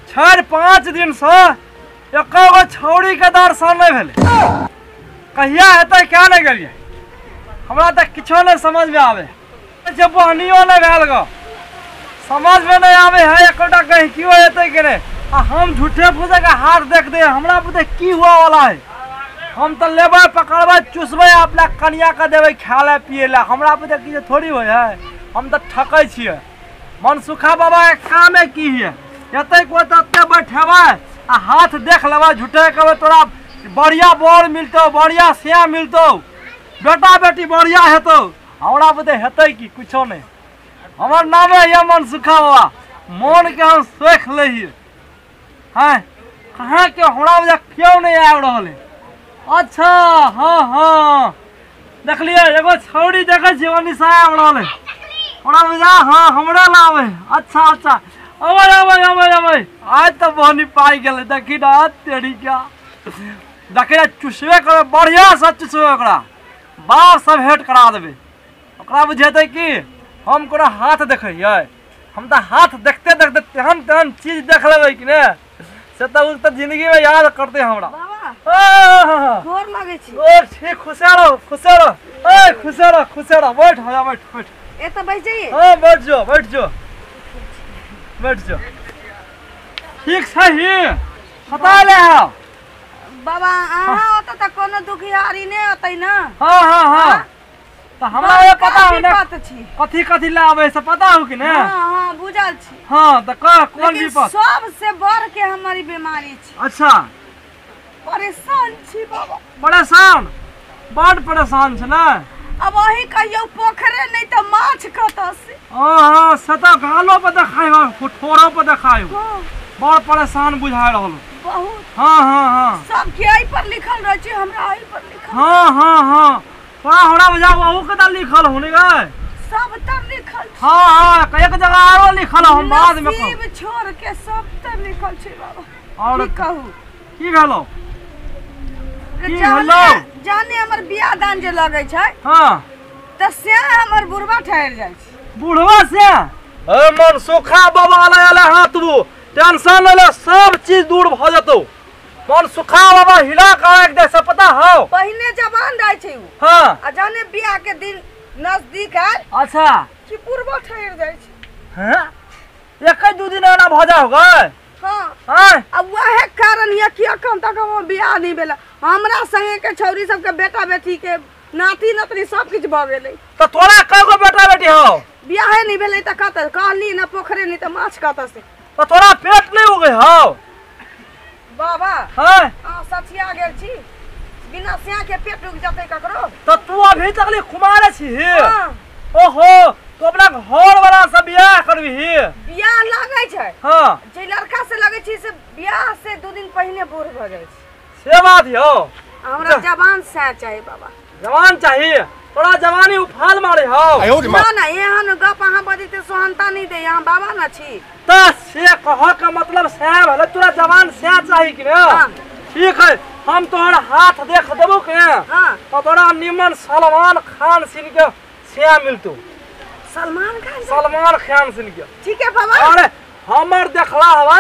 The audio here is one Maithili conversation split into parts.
4-5 दिन से एको गो छौड़ी के दर्शन नहीं भेलै। कहिया हेतै क्या नहीं गेलियै, हमरा तऽ किछो नहीं समझ में आवे जे बहनियो नहीं भेल गो, समझ में नहीं आवे है एकोटा गहिकियो हेतै कि नहीं। आ हम झूठे फूसे के हाथ देख दे, हमरा बुझे की हुआ वाला है। हम तो लेबै पकड़बै चुसबै अपना कनिया के देबै खाय लए पिए लए, हमरा बुझे की थोड़ी होइ है। हम तो ठकै छियै। मनसुखा बाबा के कामे की है, एतै कोइ तते बैठेबै आ हाथ देख लेबै, झूठे कहबै तोरा बढ़िया बर मिलतौ, बढ़िया सिया मिलतौ, बेटा बेटी बढ़िया हेतौ। हमरा बुझे हेतै की कुछो नहीं। हमर नामे यऽ मनसुखा बाबा, मोन के हम सोख लै हियै। हैं कहाँ के हमरा बुझे क्यों नहीं आबि रहल है। अच्छा हाँ हाँ देखलियै एगो छौड़ी देखै छियै ओनी से आबि रहल है, हमरा बुझा हाँ हमरा लाबै। अच्छा अच्छा अबै अबै अबै अबै, आज तऽ बहनी पाइ गेलै। देखी ना तेरी क्या देखी ना, चुसबे करबै बढ़िआँसँ चुसबै, ओकरा बाप सब भेंट करा देबै। ओकरा बुझेतै कि हम कोनो हाथ देखै हियै, हम तऽ हाथ देखते देखते तेहन तेहन चीज देख लेबै कि ने से तऽ ओ तऽ जिंदगीमे याद करतै हमरा। गोर लागै छी। ओ ठीक, खुशे रहो खुशे रहो, ए खुशे रहो खुशे रहो, बैठ हो जा बैठ बैठ, एतऽ बैठ जाइए। हाँ बैठ जो बैठ जो बैठ जो। ठीक छै ही कतऽ एलै हँ बाबा? अहाँ ओतऽ तऽ कोनो दुखियारी नहि होतै ने? हाँ हाँ हाँ तऽ हमरा ये पता हो ने कथी कथी ले आबै से पता हो कि ने? हाँ हाँ बुझल छी। हाँ तऽ कह कोन विपद? सबसे बढ़ के हमर बीमारी छी। अच्छा परेशान छी बाबा, परेशान बड परेशान छै ने। अब अही कहियो पोखरे नहीं तऽ माछ कतऽ से? हाँ हाँ से तऽ गालो पर देखाय हो, ठोरो पर देखाय हो, बड़ परेशान बुझाय रहल बहुत। हाँ हाँ हाँ सबके एहि पर लिखल रहै छै, हमरा एहि पर लिखल। हाँ हाँ हाँ तोरा हमरा बुझा ओहू के तऽ लिखल हो ने गए, सब तर लिखल। हाँ हाँ एक जगह आरो लिखल हो, हम बाद में नसीब छोड़ के सब तर लिखल छै बाबा। और की कहू की भेलो? की भेलो? जाने हमर बियाह दान जे लगै छै, हाँ तऽ से हमर बुढ़वा ठहर जाइ छै। बुढ़वा से? ए मनसुखा बाबा लग एलै हाथ तू टेंशन ले ले, सब चीज दूर भऽ जेतौ। मनसुखा बाबा हिला के राखि दे से पता हौ। पहिने जवान रहै छै उ, हाँ आ जाने बियाह के दिन नजदीक आयल, अच्छा कि बुढ़वा ठहर जाइ छै। हैं एक दू दिन एना भऽ जाओ गए? हाँ हाँ अब वह कारण यऽ कि अखन तक हमर बियाह नहीं भेल। हमरा संगे के छौरी सबके बेटा बेटी के नाती नतनी सब किछु भऽ गेलै। तऽ तोरा कय गो बेटा बेटी हौ? बियाहे नहीं भेलै तऽ कतऽ कहली ने पोखरे नहीं तऽ माछ कतऽ से? तऽ तोरा पेट नहीं उगै हौ बाबा? हाँ अहाँ सठिया गेल छी, बिना सिया के पेट उगि जेतै ककरो? तऽ तू अभी तक ले कुमारे छी? हाँ। ओहो तू अपना घर वाला से बियाह करबही? बियाह लागै छै। हाँ जे लड़का से लगै छै से बियाह से 2 दिन पहिने बूढ़ भऽ जाइ छै। से बात यौ। हमरा जवान सएह चाही बाबा। जवान चाही? तोरा जवानी उफाल मारे हौ। ना ना एहन गप अहाँ बजैते सोहनता नहीं दे, यहाँ बाबा ना छी। तऽ से कह के मतलब सएह भेलै, तोरा जवान सएह चाही कि ने? ठीक है हम तोहर हाथ देख देबौ के तऽ तोरा निमन सलमान खान सिन के सएह मिलतौ। सलमान खान? सलमान खान सिन के। ठीक है बाबा। अरे हमर देखला हवा,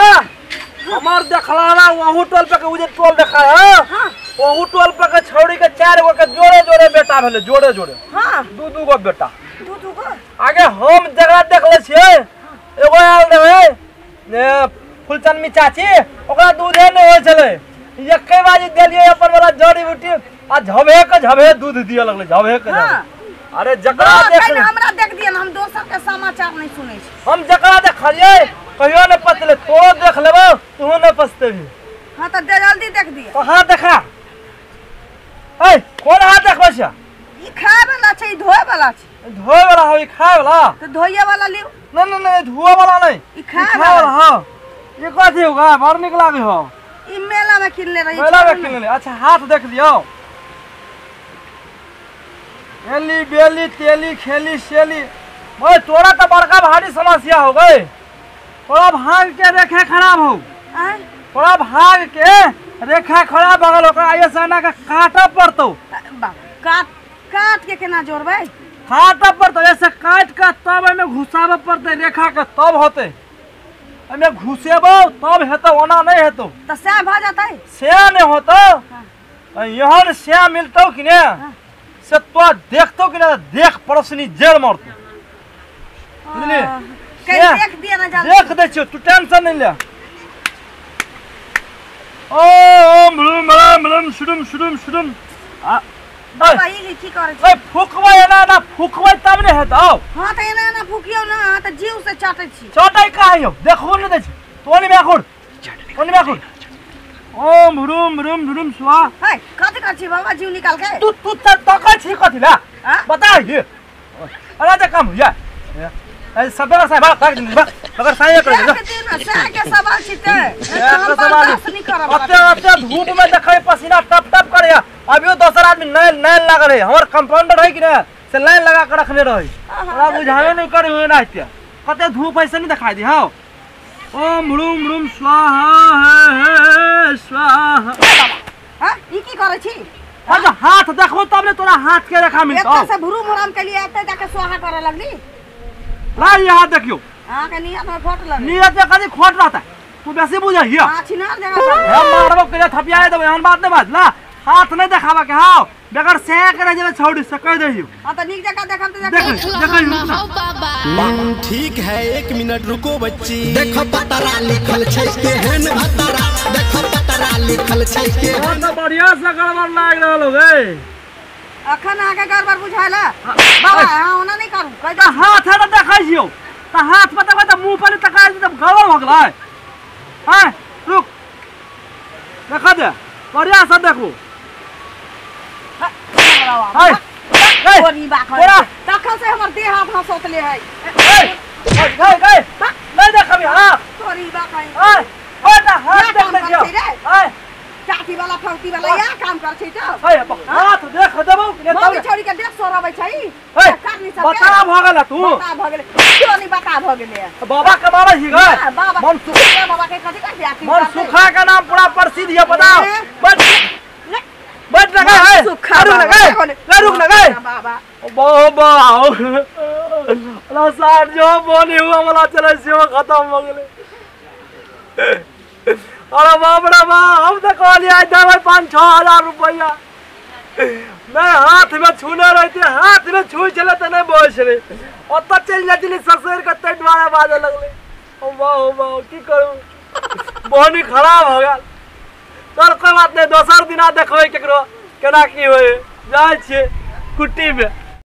हमर देखला हवा वहू टोल पे के उ जे टोल देखा है, हाँ वहू टोल पे के छौड़ी के 4 गो के जोड़े जोड़े बेटा भेलै, जोड़े जोड़े। हाँ दू दू गो बेटा। दू दू गो? आगे हम जकरा देखले छियै एगो आयल रहै ने फुलचनमी चाची, ओकरा दूधे नहि होइ छलै, एके बाजी देलियै अपन वाला जड़ी बूटी आ झबे के झबे दूध दिअ लगलै, झबे के झबे। अरे जकरा देख हमरा देख दिअ, हम दोसर के समाचार नहीं सुनै छी। हम जकरा देखलियै कहियो नहि पचलै, तोरो देख लेबौ तूहो नहि पचतेबही। हाँ तऽ जल्दी देख दिअ। तो हाथ देखा। ए कोन हाथ देखबै छै? ई खाय वाला छै, ई धोए वाला छै। धोए वाला हौ ई खाय वाला? तऽ धोए वाला लियौ। नहीं नहीं नहीं धोए वाला नहीं, ई खाय वाला। हाँ ये कथी होगा? बड़ निक लागे हो। ई मेला में किनले रही। मेला में किनले। अच्छा हाथ देख लियौ। एली बेली तेली खेली सेली, भाई तोरा तो बड़का भारी समस्या हो गई। तोरा भाग के रेखा खराब हो, तोरा भाग के रेखा खराब हो गेल, ओकरा ऐसे एना के काटऽ पड़तौ। काट काट के केना जोड़बै? काटऽ पड़तौ, ऐसे काट के तब एहिमे घुसाबऽ पड़तै रेखा के, तब होतै। एमे घुसेबो तब हेतौ, ओना नहीं हेतौ। त सैह भ जतै? से नहीं होतौ। यहाँ से मिलतौ कि ने से तो देखतौ कि ने, देख पड़ोसनी जेल मरतौ। बुझली? कहीं देख दिया ना जल्दी। देख दै छियौ, तू टेंशन नहीं ले। ओम भ्रूम भ्राम भ्रूम शुरुम शुरुम शुरुम। बाबा ई की करै छी? ओए फुकबै एना एना फुकबै तब ने हेतौ। हां त एना एना फुकियौ ना, हां त जीव से चाटै छी। चाटै काहे यौ? देखो ने दै छी। तो नि बेखुर, तो नि बेखुर। ओम भ्रूम भ्रूम भ्रूम स्वाहा। है कथि करै छी बाबा जीव निकाल के? तू तू त तकै छी कथि ला? बता ये। अरे जे काम होइया। ए सब बगर साहब भाग दिन भाग। बगर साहब कर दे। से के सवाल छी ते। हम बर्दाश्त नहीं करब। अते अते धूप में देखै पसीना टप टप करे। अभियो दोसर आदमी नैल नैल लागल है। हमर कंपाउंडर है कि ने से लाइन लगा के रखने रहे। ओकरा बुझावे नहीं करे हुए ना इते। कते धूप ऐसे नहीं दिखाई दी। हां ओम ह्रूम ह्रूम स्वाहा हे स्वाहा। हां ई की करै छी? हां जो हाथ देखो तब ने तोरा हाथ के रेखा मिलतौ। एते से भ्रूम हराम के लिए एते जाके स्वाहा करे लगली। ला ये हाथ देखियो। हां के नियत में खोट लगे। नियत में कदी खोट रहता है। तू बेसी बुझहिया। हां छिनार जगह पर। हम मारबो के थपिया देबो, एहन बात नहीं बाज। ला हाथ नहीं देखाबा के। हां बगैर से करे जेबे छौड़ी से कह देहियो। हां त नीक जगह देखम त देख देखै। ठीक है 1 मिनट रुको बच्ची। देखो पतरा लिखल छै केहन भतरा, देखो पतरा लिखल छै केहन। तो बढ़िया से गड़बड़ लाग रहल हो गए। अखन आके गड़बड़ बुझाइला बाबा। हां ओना नहीं करू कह त हाथ है त देखै छियौ त हाथ पर तक त मुंह पर तकाय त गड़बड़ भ गेलै। हां रुक देखा दे बढ़िया से देखू। हाय तखन से हमर देह हाथ हंसोतले है। ए गए गए नहीं देखबी। हां तोरी बा कहीं। ओए ओटा हाथ देख ले जियो। ओए चाटी वाला फौती वाला या काम कर छै त। ओए हाथ देख देबौ ने तब छोड़ी के देख सोरबै छै। करनी सब बता भ गेल तू। बता भ गेल क्यों नहीं बता भ गेलै। बाबा के मारै छी गए। मन सुखा बाबा के कथि कर दिया? मन सुखा के नाम पूरा प्रसिद्ध है बताओ। बस बस लगा है। रुक ना गए, रुक ना गए। बाबा ला सार जो बोली हुआ मला चले सियो खत्म हो गेले। अरे बाप रे बाप, हम तो कहलिए आज देबै 5-6 हजार रुपया। मैं हाथ में छूने रहते, हाथ में छुई छलै त नहीं बोल छलै। ओतऽ चलि जाइ छलै ससुर के ताहि दुआरे बाजऽ लगलै। ओ वाह ओ वाह की करू, बोनी खराब हो गेल। चल कोई बात नहीं, दोसर दिना देखबै केकरो केना की होइ। जाइ छियै कुट्टी में।